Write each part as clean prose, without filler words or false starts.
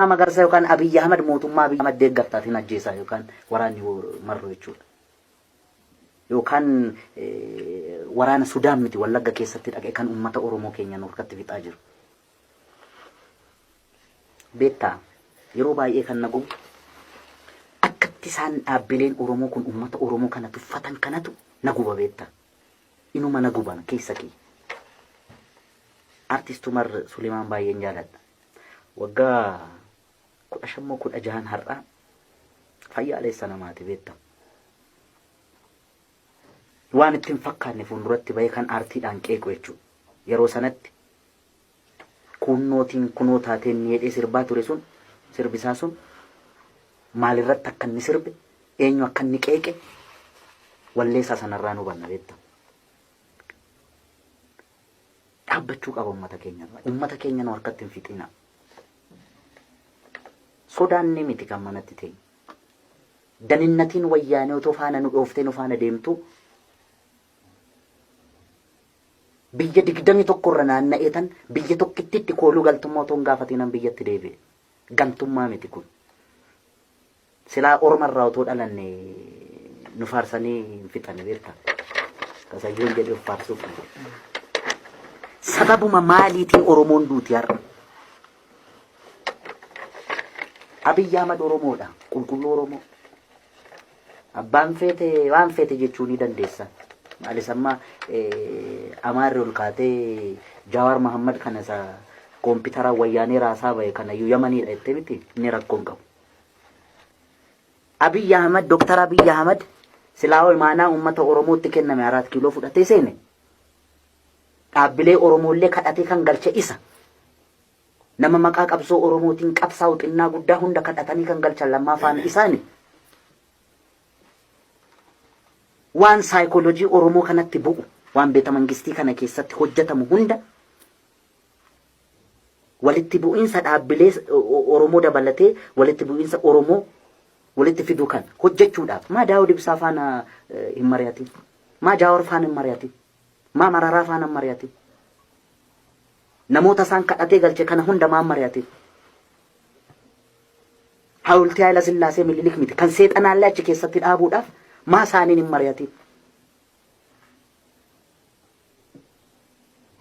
Magarsaa yookaan Abiyyi Ahmad mootummaa Abiyyi Ahmad deeggartaatiin ajjeesaa yookaan waraanni Marroo jechuudha. Yookaan waraana Sudaan miti Wallagga keessatti dhaqee kan uummata Oromoo keenya nu harkatti fixaa jiru. Beektaa yeroo baay'ee kan na gubu akkatti isaan dhaabbileen Oromoo kun uummata Oromoo kana tuffatan kanatu na guba beektaa. Inuma na guban keessa kiyya. Artist Umar Suleemaan baay'een jaaladha. Waggaa 15 moo 16n har'aa fayyaaleessa namaati beektaa. Waan itti hin fakkaanne fuulduratti bahee kan aartiidhaan qeequ jechuudha. Yeroo sanatti kuunnootiin kunoo taateen ni jedhee sirbaa ture sun sirbisaa sun maalirratti akka inni sirbe eenyu akka inni qeeqe walleessaa sanarraa nu hubanna beektaa. Dhaabbachuu qaba uummata keenya irraa. Uummata keenya nu harkatti hin fixinaa. Sodaanne miti kan manatti teenye. Daninnatiin wayyaanee otoo faana nu dhooftee nu faana deemtu biyya 21 irra naanna'ee tan biyya tokkittitti kooluu galtummaa otoo hin gaafatiinan biyyatti deebi'e. Gantummaa miti kun. Silaa orma irraa otoo dhalanne nu faarsanii hin fixani beektaa. Kasayyoon jedhee of faarsuuf. Sababuma maaliitiin Oromoon duuti har'a? Abiyyi Ahmad Oromoodha. Qulqulluu Oromoo. Abbaan feete waan feete jechuu ni dandeessa. Maalis amma Amaarri ol kaatee Jawaar Mahammad kana isa koompitara wayyaanee raasaa bahe kana iyyuu Yamaniidha jettee miti inni rakkoo hin qabu. Abiy Ahmad, Dr. Abiy Ahmad silaa imaanaa uummata Oromootti kenname Araat Kiiloo fudhatee seene dhaabbilee Oromoollee kadhatee kan galche isa. Nama maqaa qabsoo Oromootiin qabsaa'u xinnaa guddaa hunda kadhatanii kan galchan lammaa faana isaani. Waan saayikoolojii Oromoo kanatti bu'u, waan beeta mangistii kana keessatti hojjetamu hunda walitti bu'iinsa dhaabbilee Oromoo dabalatee walitti bu'iinsa Oromoo walitti fiduu kan hojjechuudhaaf maa Daawud Ibsaa faana hin mari'atin, maa Jaawar faana hin mari'atin, maa Mararaa faana hin mari'atin, namoota isaan kadhatee galche kana hunda maa hin mari'atin? Hawultii Haayila Sillaasee Minilik miti kan seexanaallee achi keessatti dhaabuudhaaf maa isaaniin hin mari'atin?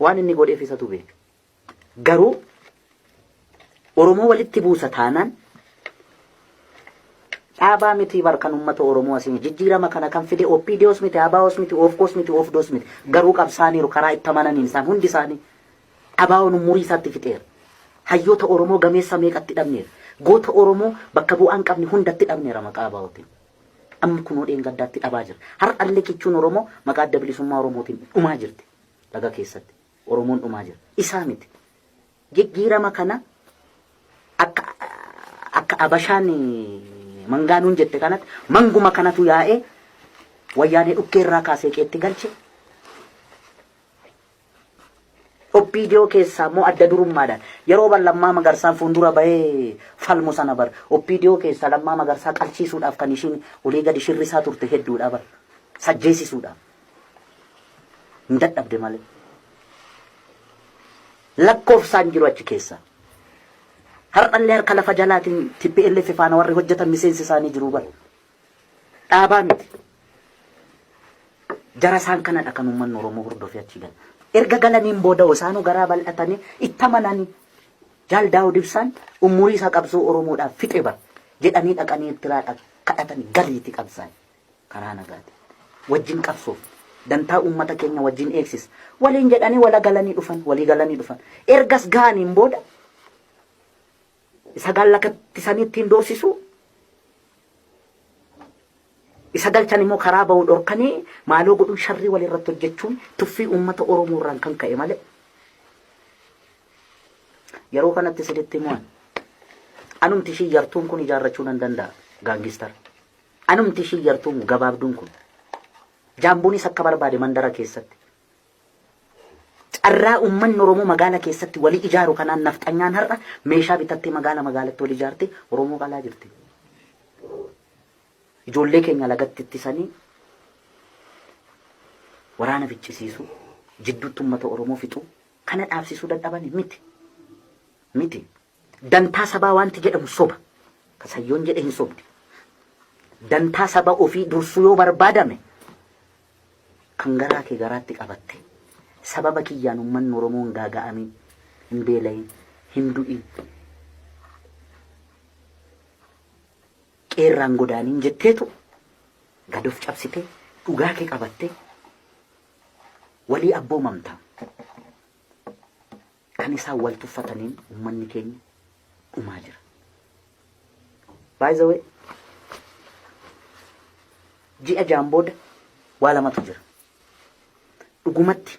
Waan inni godheef isatu beeka. Garuu Oromoo walitti buusa taanaan dhaabaa miti bar kan uummata Oromoo asiin jijjiirama kana kan fide OPDOs miti, ABOs miti, OFCOs miti, OFDOs miti. Garuu qabsaaniiru karaa itti amananiin isaan hundi isaanii. ABOn umurii isaatti fixeera. Hayyoota Oromoo gameessa meeqatti dhabneera. Goota Oromoo bakka bu'aa hin qabne hundatti dhabneera maqaa ABOtiin. Amma kunoo dheengaddaatti dhabaa jira. Har'allee kichuun Oromoo maqaa Adda Bilisummaa Oromootiin dhumaa jirti. Laga keessatti Oromoon dhumaa jira. Isaa miti. Jijjiirama kana akka akka Abashaan mangaanuun jette kanatti manguma kanatu yaa'ee wayyaanee dhukkee irraa kaasee qeetti galche. OPDO keessaa immoo adda durummaadhaan yeroo bar Lammaa Magarsaan fuuldura bahee falmu sana bar OPDO keessaa Lammaa Magarsaa qalchiisuudhaaf kan ishiin olii gadi shirrisaa turte hedduudha bar sajjeesisuudhaaf hin dadhabde malee. Lakkoofsaan jiru achi keessa. Har'allee harka lafa jalaatiin TPLF faana warri hojjetan miseensi isaanii jiru bar. Dhaabaa miti. Jara isaan kanadha kan uummanni Oromoo hordofee achi gala. Erga galaniin booda isaanuu garaa bal'atanii itti amananii Jaal Daawud Ibsaan umurii isaa qabsoo Oromoodhaaf fixe bar jedhanii dhaqanii Eertiraadhaaf kadhatanii galiiti qabsaa'e karaa nagaatiin. Wajjin qabsoof dantaa uummata keenya wajjin eegsisa. Waliin jedhanii wala galanii dhufan walii galanii dhufan. Ergas ga'aniin booda isa gallakattisanii ittiin doorsisu isa galchan immoo karaa ba'u dhorkanii maaloo godhuun sharrii walirratti hojjechuun tuffii uummata Oromoo irraan kan ka'e malee. Yeroo kanatti isinitti himuun anumti ishii yartuun kun ijaarrachuu nan danda'a gaangistar. Anumti ishii yartuun gabaabduun kun jaambuunis akka barbaade mandara keessatti. Carraa uummanni Oromoo magaala keessatti walii ijaaru kanaan nafxanyaan har'a meeshaa bitattee magaala magaalatti wal ijaartee Oromoo qalaa jirti. Ijoollee keenya lagatti ittisanii waraana ficcisiisuu, jidduutti uummata Oromoo fixuu kana dhaabsisuu dadhabani miti. Miti. Dantaa sabaa wanti jedhamu soba. Kasayyoon jedhe hin sobdi. Dantaa saba ofii dursuu yoo barbaadame kan garaa kee garaatti qabatte sababa kiyyaan uummanni Oromoo hin gaaga'amin, hin beelayin, hin du'in, qeerraan godaaniin jetteetu gad of cabsitee dhugaa kee qabattee walii abboomamta. Kan isaan wal tuffataniin uummanni keenya dhumaa jira. By the way, ji'a jaan booda waa lamatu jira. Dhugumatti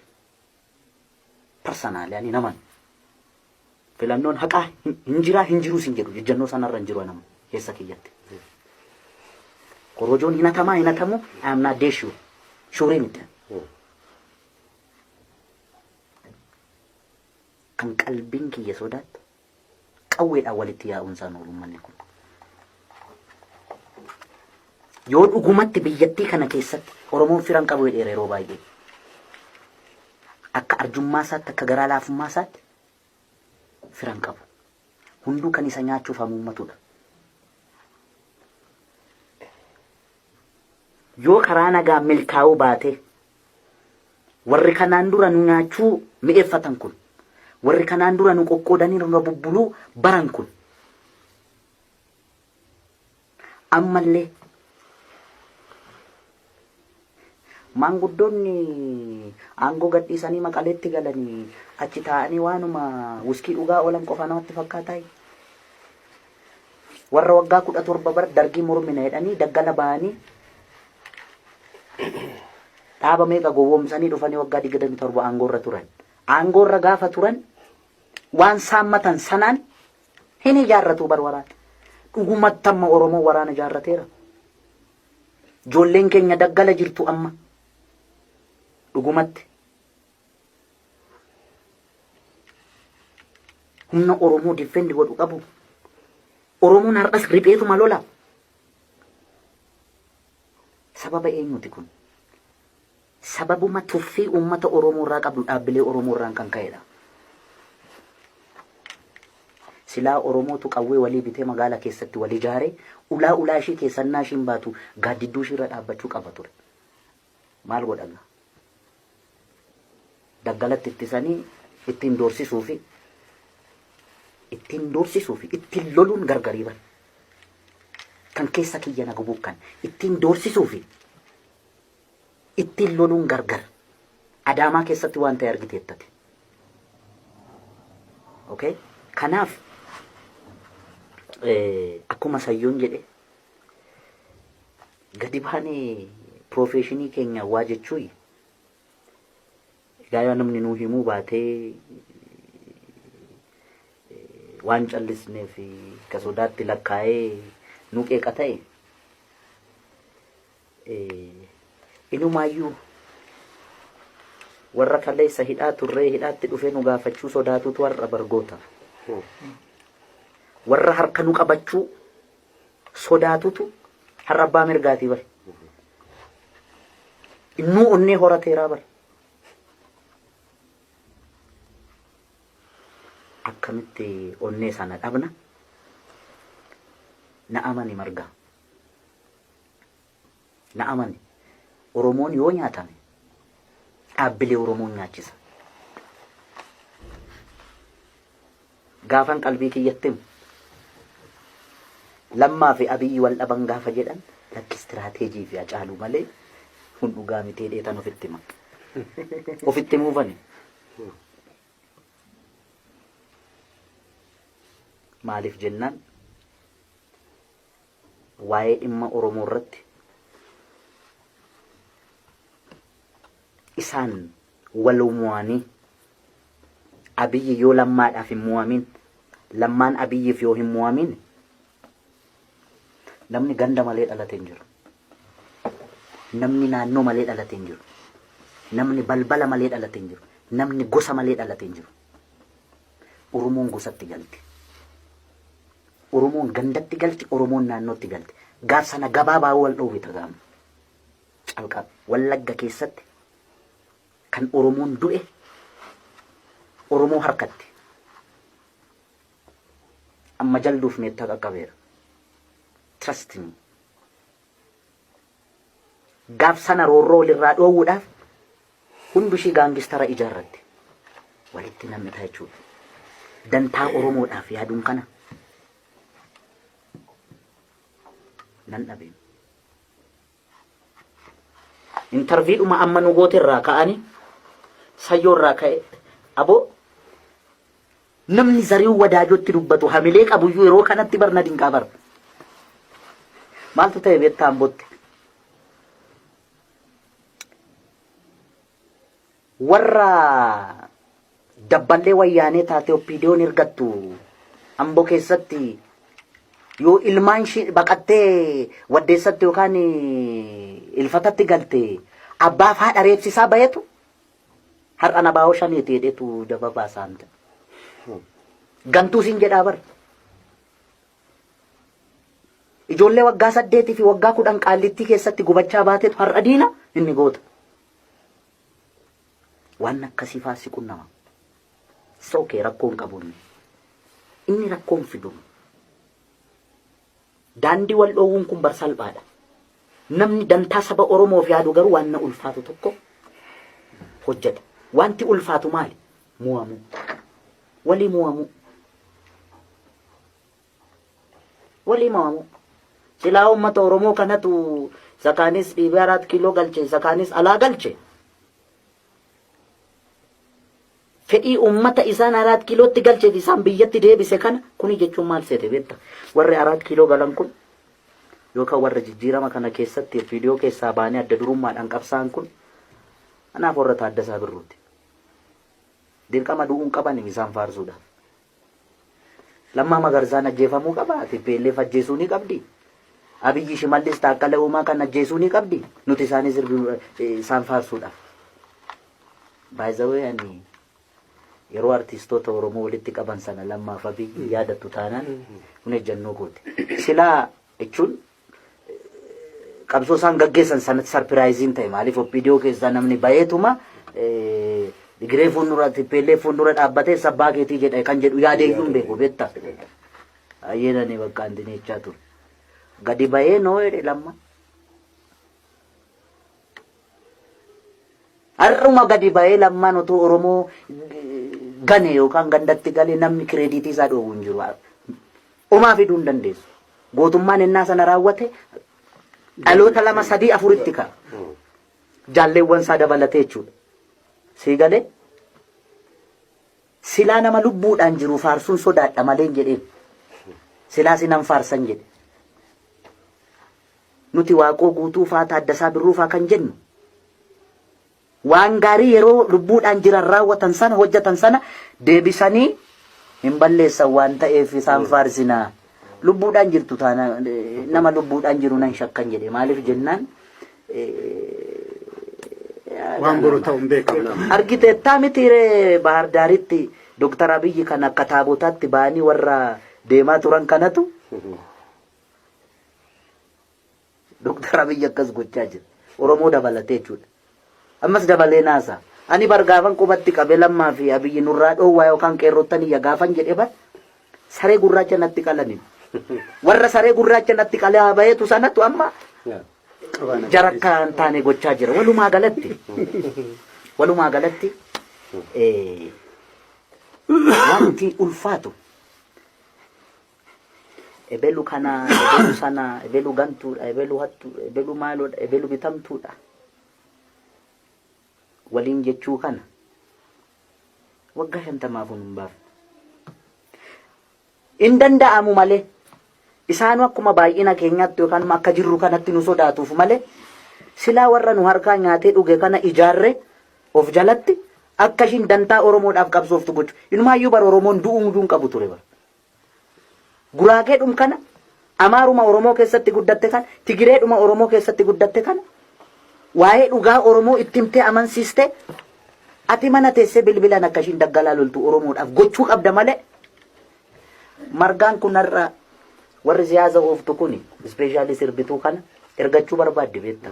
personally ani naman filannoon haqaa hin jiraa hin jiruus hin jedhu, ejjennoo sanarra hin jiru nama keessa kiyyatti. Korojoon hin hatamaa hin hatamu, I am not sure. Sure miti. Kan qalbiin kiyya sodaattu qawweedhaan walitti yaa'uun isaan oolu uummanni kun. Yoo dhugumatti biyyattii kana keessatti Oromoon firan qabu jedheera yeroo baay'ee. Akka arjummaa isaatti, akka garaa laafummaa isaatti firan qabu. Hunduu kan isa nyaachuuf hamuummatudha. Yoo karaa nagaa milkaa'uu baate, warri kanaan dura nu nyaachuu mi'eeffatan kun, warri kanaan dura nu qoqqoodanii nurra bubbuluu baran kun, ammallee maanguddoonni aangoo gadhiisanii Maqaleetti galanii achi taa'anii waanuma wuskii dhugaa oolan qofa namatti fakkaataa? Warra waggaa 17 bara Dargii mormina jedhanii daggala ba'anii dhaaba meeqa gowwoomsanii dhufanii waggaa 27 aangoorra turan. Aangoorra gaafa turan waan saammatan sanaan hin ijaarratu bar waraana. Dhugumatti amma Oromoo waraana ijaarrateera. Ijoolleen keenya daggala jirtu amma. Dhugumatti. Humna Oromoo defend godhu qabu. Oromoon har'as ripheetuma lola. Sababa eenyuti kun? Sababuma tuffii uummata Oromoo irraa qabdu dhaabbilee Oromoo irraan kan ka'edha. Silaa Oromootu qawwee walii bitee magaala keessatti wal ijaaree ulaa ulaa ishii keessannaa ishiin baatu gaaddidduu ishii irra dhaabbachuu qaba ture. Maal godha gaa? Daggalatti ittisanii ittiin doorsisuu fi ittiin loluun gargarii bara. Kan keessa kiyya na gubuu kan ittiin doorsisuu fi ittiin loluun gargar. Adaamaa keessatti waan ta'e argiteettati. Okay? Kanaaf akkuma Sayyoon jedhe, gadi baanee profession keenya waa jechuu egaa yoo namni nuu himuu baatee waan callisneef ka sodaatti lakkaa'ee nu qeeqa ta'e, inumaayyuu warra kaleessa hidhaa turree hidhaatti dhufee nu gaafachuu sodaatutu har'a bargoota. Warra harka nu qabachuu sodaatutu har'a abbaa mirgaatii bar. Innuu onnee horateeraa bar. Akkamitti onnee sana dhabna? Na amani Margaa. Na amani. Oromoon yoo nyaatame dhaabbilee Oromoon nyaachisa. Gaafan qalbii kiyyatti himu, Lammaa fi Abiyyi wal dhaban gaafa jedhan, lakki strategy fi Hacaaluu malee kun dhugaa miti dheetan ofitti hima. Ofitti himuufani. Maaliif jennaan, waa'ee dhimma Oromoo irratti isaan wal mo'anii, Abiyyi yoo Lammaadhaaf hin mo'amin, Lammaan Abiyyiif yoo hin mo'amin, namni ganda malee dhalate hin jiru. Namni naannoo malee dhalate hin jiru. Namni balbala malee dhalate hin jiru. Namni gosa malee dhalate hin jiru. Oromoon gosatti galti. Oromoon gandatti galti, Oromoon naannootti galti. Gaaf sana gabaabaa wal dhoowwita gaama. Calqaba. Wallagga keessatti kan Oromoon du'e Oromoo harkatti. Amma jalduuf meettaa qaqqabeera. Trust me. Gaaf sana roorroo walirraa dhoowwuudhaaf hundu ishii gaangistara ijaarratte. Walitti nam'ita jechuudha. Dantaa Oromoodhaaf yaaduun kana nan dhabe. Intarviidhuma amma nu goote irraa ka'anii sayyoo irraa ka'e aboo namni Zarihuun Wadaajootti dubbatu hamilee qabuyyuu yeroo kanatti bar na dinqaa bar. Maaltu ta'e beektaa Ambootti? Warra dabballee wayyaanee taate OPDOn ergattu Amboo keessatti yoo ilmaan ishii baqattee waddeessatti yookaan ilfatatti galte abbaa fi haadha reebsisaa bahetu har'a na baa'oo shaneeti jedhetu daba baasaan ta'e. Gantuu siin jedhaa bar. Ijoollee waggaa 8 fi waggaa 10 qaallittii keessatti gubachaa baatetu har'a diina inni goota. Waan akkasii faa si qunnama. It's okay, rakkoo hin qabu inni. Inni rakkoo hin fidu. Daandii wal dhoowwuun kun bar salphaadha. Namni dantaa saba Oromoof yaadu garuu waan na ulfaatu tokko hojjeta. Wanti ulfaatu maali? Mu'amuu. Walii mu'amuu. Walii mo'amuu. Silaa uummata Oromoo kanatu isa kaanis dhiibee araat kiiloo galche, isa kaanis alaa galche. Fedhii uummata isaan araat kiilootti galchee fi isaan biyyatti deebise kana kuni jechuun maal seete beekta? Warri araat kiiloo galan kun yookaan warra jijjiirama kana keessatti viidiyoo keessaa baanee adda durummaadhaan qabsaa'an kun anaaf warra Taaddasaa Birruuti. Dirqama du'uun qaban isaan faarsuudhaaf. Lammaa Magarsaan ajjeefamuu qaba? TPLF ajjeesuu ni qabdi? Abiyyi Shimallis Taakkala Uumaa kan ajjeesuu ni qabdi? Nuti isaanii sirbi isaan faarsuudhaaf. By the way, ani yeroo artistoota Oromoo walitti qaban sana Lammaaf Abiyyi yaadattu taanaan kun ejjennoo kooti. Silaa jechuun qabsoo isaan gaggeessan sanatti sarpiraayiziin ta'e maaliif OPDO keessaa namni baheetuma Tigiree fuuldura TPLF fuuldura dhaabbatee sabbaa keetii jedha kan jedhu yaadee iyyuu hin beeku beekta. Baay'een ani bakka antini jechaa ture. Gadi bahee noo jedhe Lamma. Har'uma gadi bahee Lammaan otoo Oromoo gane yookaan gandatti gale namni kireediitii isaa dhoowwu hin jiru. Omaa fiduu hin dandeessu. Gootummaan ennaa sana raawwate dhaloota lama sadii afuritti ka'a. Jaalleewwan isaa dabalatee jechuudha. Sii galee? Silaa nama lubbuudhaan jiru faarsuun sodaadha malee hin jedheen. Silaa sinan faarsan jedhe. Nuti Waaqoo Guutuu faa Taaddasaa Birruu faa kan jennu waan gaarii yeroo lubbuudhaan jiran raawwatan sana hojjetan sana deebisanii hin balleessan waan ta'eef isaan faarsinaa. Lubbuudhaan jirtu taana nama lubbuudhaan jiru nan shakkan jedhe maaliif jennaan Waan boru ta'u hin beekamu. Argiteettaa miti ree Bahar Daaritti Dooktar Abiyyi kan akka taabotaatti ba'anii warra deemaa turan kanatu Dooktar Abiyyi akkas gochaa jira. Oromoo dabalatee jechuudha. Ammas dabalee naasa. Ani bar gaafan qubatti qabe Lammaa fi Abiyyi nurraa dhoowwaa yookaan qeerrottan iyya gaafan jedhe bar saree gurraacha natti qalani. Warra saree gurraacha natti qalaa baheetu sanatu amma jara akka hin taane gochaa jira. Walumaa galatti wanti ulfaatu ebelu kana, ebelu sana, ebelu gantuudha, ebelu hattuudha, ebelu maaloodha, ebelu bitamtuudha waliin jechuu kana waggaa 50f hin baafne. Hin danda'amu malee isaanuu akkuma baay'ina keenyaatti yookaan akka jirru kanatti nu sodaatuuf malee silaa warra nu harkaa nyaatee dhuge kana ijaarre of jalatti akka ishiin dantaa Oromoodhaaf qabsooftu gochu. Inumaayyuu bara Oromoon du'uu hunduu hin qabu ture bara. Guraageedhum kana, Amaaruma Oromoo keessatti guddatte kana, Tigireedhuma Oromoo keessatti guddatte kana waa'ee dhugaa Oromoo itti himtee amansiiste ati mana teessee bilbilaan akka ishiin daggalaa loltu Oromoodhaaf gochuu qabda malee margaan kun har'a warri siyaasa ooftu kuni ispeeshaalii sirbituu kana ergachuu barbaaddi beekta.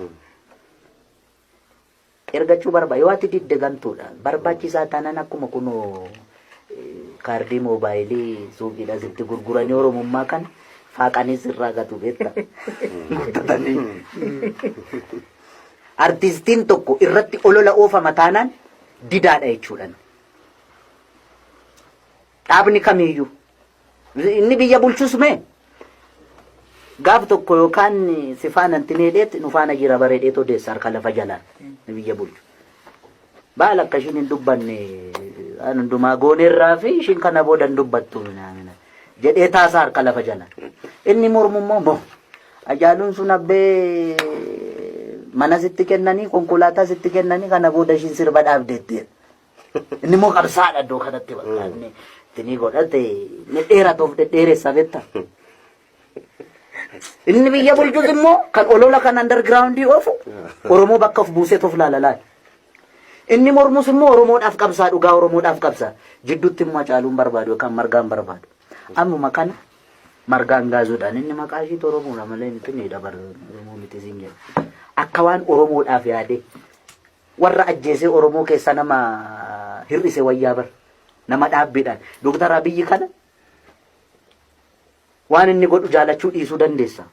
Ergachuu barbaada. Yoo ati didde gantuudha. Barbaachisaa taanaan akkuma kunoo Kaardii moobaayilii suuqiidha sitti gurguranii Oromummaa kana faaqanii sirraa gatu beekta. Gurtatanii. Artistiin tokko irratti olola oofama taanaan didaadha jechuudha. Dhaabni kamiiyyuu. Inni biyya bulchus mee gaaf tokko yookaan si faana hin tineedheet nu faana jira bareedheet odeessa harka lafa jalaan inni biyya bulchu. Baala akka ishiin hin dubbanne waan hundumaa gooneerraa fi ishiin kana booda hin dubbattu minaamina jedhee taasaa harka lafa jalaan. Inni mormu immoo moo Hacaaluun sun abbee mana sitti kennanii konkolaataa sitti kennanii kana booda ishiin sirba dhaabdeetti. Inni immoo qabsaadha iddoo kanatti bakka inni itti ni godhate inni dheerata of dhedheeressa beekta. Inni biyya bulchus immoo kan olola kan undergroundii oofu Oromoo bakka of buusee of laala laala. Inni mormus immoo Oromoodhaaf qabsaa dhugaa Oromoodhaaf qabsaa. Jidduutti immoo Hacaaluun barbaadu yookaan Margaan barbaadu. Ammuma kana Margaan gaazuudhaan inni maqaa ishiitu Oromoodha malee miti ni dabar Oromoo miti siin jedha. Akka waan Oromoodhaaf yaadee Warra ajjeesee Oromoo keessa nama hir'ise wayyaa bar. Nama dhaabbiidhaan. Doktar Abiyyi kana waan inni godhu jaalachuu dhiisuu dandeessa.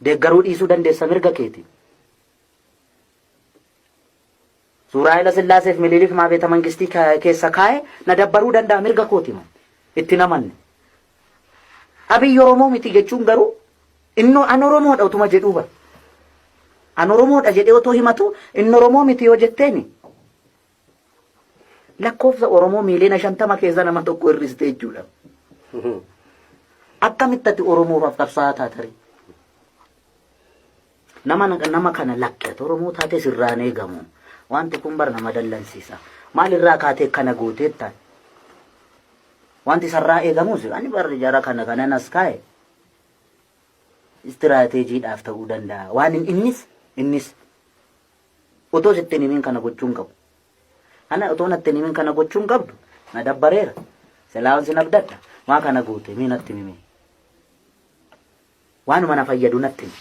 Deeggaruu dhiisuu dandeessa mirga keeti. Suuraa Haayila Sillaaseef Minilik maa beeta mangistii keessa kaa'e na dabbaruu danda'a mirga kooti man. Itti namanne. Abiyyi Oromoo miti jechuun garuu Innoo an Oromoodha utuma jedhuu bar. An Oromoodha jedhee otoo himatu inni Oromoo miti yoo jetteeni lakkoofsa Oromoo miiliyoona 50 keessa nama tokko hir'iste jechuudha. Akkamitti ati Oromoof qabsaa'aa taatari? Nama nama kana lakki ati Oromoo taatee sirraan eegamu. Wanti kun bar nama dallansiisa. Maalirraa kaatee kana gooteettaan? Wanti sarraa eegamus ani bar jara kana kanan as kaa'e istiraateejiidhaaf ta'uu danda'a. Waan innis innis otoo sitti hin himin kana gochuu hin qabu. Ana otoo natti hin himin kana gochuu hin qabdu na dabbareera. Silaawwan sin abdadha. Maa kana goote mee natti himi. Waanuma na fayyadu natti himi.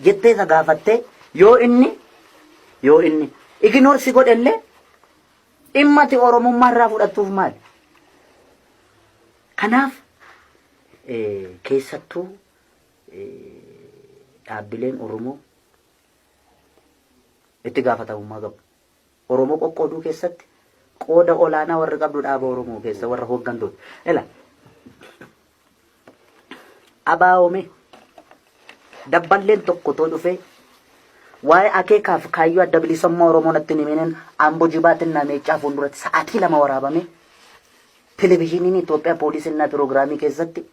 Jettee isa gaafattee yoo inni ignore si godhellee dhimma ati Oromummaa irraa fudhattuuf maali? Kanaaf keessattuu dhaabbileen Oromoo itti gaafatamummaa qabu. Oromoo qoqqooduu keessatti qooda olaanaa warri qabdu dhaaba Oromoo keessa warra hooggantoota. Ela abaa'oome dabballeen tokko too dhufee waa'ee akeekaaf kaayyoo adda bilisummaa Oromoo natti hin himinin Ambo Jibaatinna Meeccaa fuulduratti sa'aatii 2 waraabame Televizhiiniin Itoophiyaa poolisinnaa piroogiraamii keessatti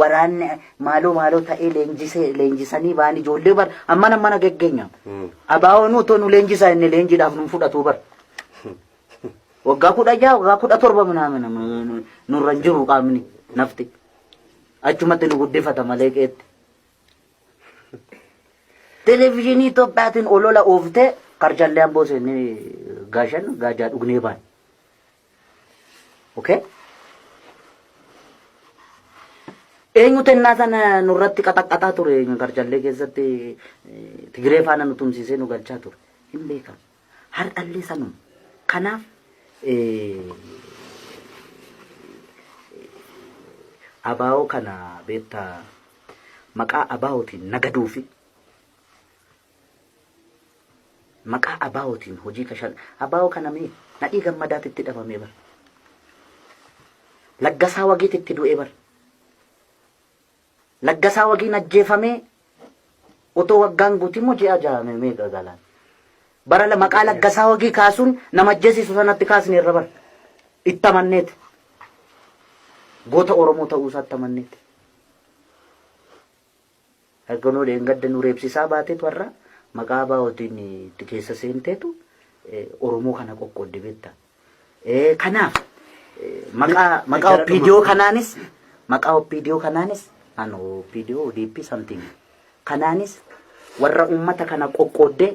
waraanni maaloo maaloo ta'ee leenjisee leenjisanii ba'an ijoollee bar ammana ammana geggeenya. Abaa'oon otoo nu leenjisaa inni leenjiidhaaf nu fudhatu bar. Waggaa 16 waggaa 17 minaamina nurra hin jiru qaamni nafti. Achumatti nu guddifata malee qeetti. Televizhiinii Itoophiyaatiin olola ooftee karchallee amboo seennee gaashan gaajaa dhugnee baane. Okay? Eenyu tennaa sana nurratti qaxaqqaxaa ture eenyu karchallee keessatti Tigiree faana nu tumsiisee nu galchaa ture. Hin beekamu. Har'allee sanuma. Kanaaf abaa'oo kana beektaa maqaa abaa'ootiin nagaduu fi Maqaa ABOtiin hojii kashal ABO kana mee Nadhii Gammadaati itti dhabamee bar. Laggasaa Wagiiti itti du'ee bar. Laggasaa Wagiin ajjeefamee otoo waggaan guutii immoo ji'a 6 meeqa galaan. Bara maqaa Laggasaa Wagii kaasuun nama ajjeesisu sanatti kaasne irra bar. Itti amanneeti. Goota Oromoo ta'uu isaatti amanneeti. Kunoo dheengadda nu reebsisaa baateetu har'a maqaa ABOtiin itti keessa seenteetu Oromoo kana qoqqoodde beekta. Kanaaf maqaa maqaa OPDO kanaanis maqaa OPDO kanaanis an OPDO ODP something kanaanis warra uummata kana qoqqooddee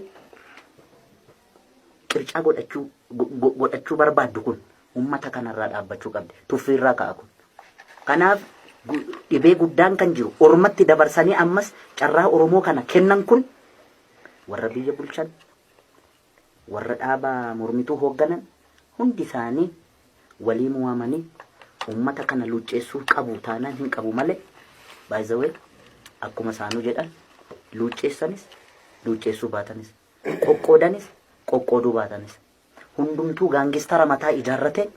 qircaa godhachuu godhachuu barbaaddu kun uummata kanarraa dhaabbachuu qabdi. Tuffiirraa ka'a kun. Kanaaf dhibee guddaan kan jiru ormatti dabarsanii ammas carraa Oromoo kana kennan kun warra biyya bulchan, warra dhaaba mormituu hoogganan hundi isaanii Walii mo'amanii uummata kana luucceessuu qabu taanaan hin qabu malee, by the way, akkuma isaanuu jedhan, luucceessanis luucceessuu baatanis, qoqqoodanis qoqqooduu baatanis, hundumtuu gangster mataa ijaarrate.